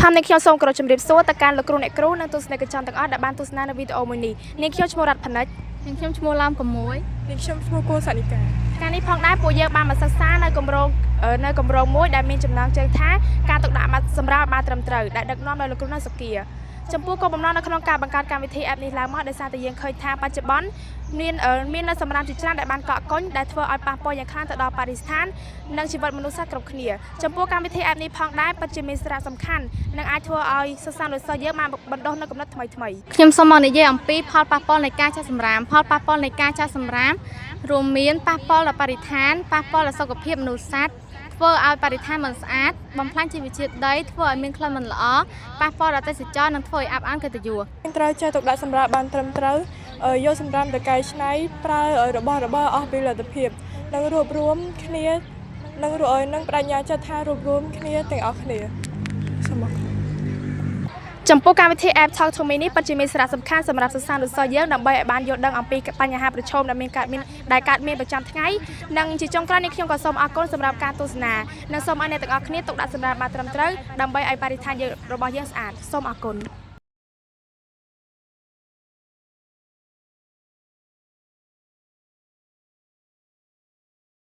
មនាងខ្ញុំសូមគោរពជម្រាបសួរទៅកាន់លោកគ្រូអ្នកគ្រូនិងទស្សនិកជនទាំងអស់ដែលបានទស្សនានៅវីដេអូមួយនេះនាងខ្ញុំឈ្មោះរ៉ាត់ផនិច នាងខ្ញុំឈ្មោះឡោមកមួយ នាងខ្ញុំឈ្មោះគួសនិកា ថ្ងៃនេះផងដែរពួកយើងបានមកសិក្សានៅគម្រោងនៅគម្រោងមួយដែលមានចំណងជើងថាការទុកដាក់សម្រាប់បានត្រឹមត្រូវដែលដឹកនាំដោយលោកគ្រូនៅសុគាចំពោះគោលបំណងនៅក្នុងការបង្កើតកម្មវិធី app នេះឡើងមកដោយសារតែយើងឃើញថាបច្ចុប្បន្នមានមាននៅសម្រាមជាច្រើនដែលបានកកកុញដែលធ្វើឲ្យប៉ះពាល់យ៉ាងខ្លាំងទៅដល់បរិស្ថាននិងជីវិតមនុស្សសត្វគ្រប់គ្នាចំពោះកម្មវិធី app នេះផងដែរពិតជាមានសារៈសំខាន់និងអាចធ្វើឲ្យសិស្សានុសិស្សយើងបានបណ្ដុះនូវគំនិតថ្មីៗ ខ្ញុំសូមមកនិយាយអំពីផលប៉ះពាល់នៃការចាក់សម្រាមផលប៉ះពាល់នៃការចាក់សម្រាមរួមមានប៉ះពាល់ដល់បរិស្ថានប៉ះពាល់ដល់សុខភាពមនុស្សសត្វធ្វើឲ្យបរិស្ថានមិនស្អាតបំផ្លាញជីវជាតិដីធ្វើឲ្យមានក្លិនមិនល្អប៉ះពាល់ដល់ទេសចរណ៍និងធ្វើឲ្យអាប់អោនកិត្តិយស យើងត្រូវចេះទុកដាក់សម្រាមបានត្រឹមត្រូវយកសម្រាមទៅកែច្នៃប្រើរបស់របរអស់ពីលទ្ធភាពនិងរួបរួមគ្នានិងរួនិងបដិញ្ញាចិត្តថារួបរួមគ្នាទាំងអស់គ្នាសូមអរគុណ ចំពោះកម្មវិធី App Talk to Me នេះពិតជាមានសារៈសំខាន់សម្រាប់សិស្សានុសិស្សយើងដើម្បីឲ្យបានយល់ដឹងអំពីបញ្ហាប្រឈមដែលមានកើតមានដែលកើតមានប្រចាំថ្ងៃនិងជាចុងក្រោយនេះខ្ញុំក៏សូមអរគុណសម្រាប់ការទស្សនានិងសូមឲ្យអ្នកទាំងអស់គ្នាទុកដាក់សម្រាប់បានត្រឹមត្រូវដើម្បីឲ្យបរិស្ថានយើងរបស់យើងស្អាតសូមអរគុណ។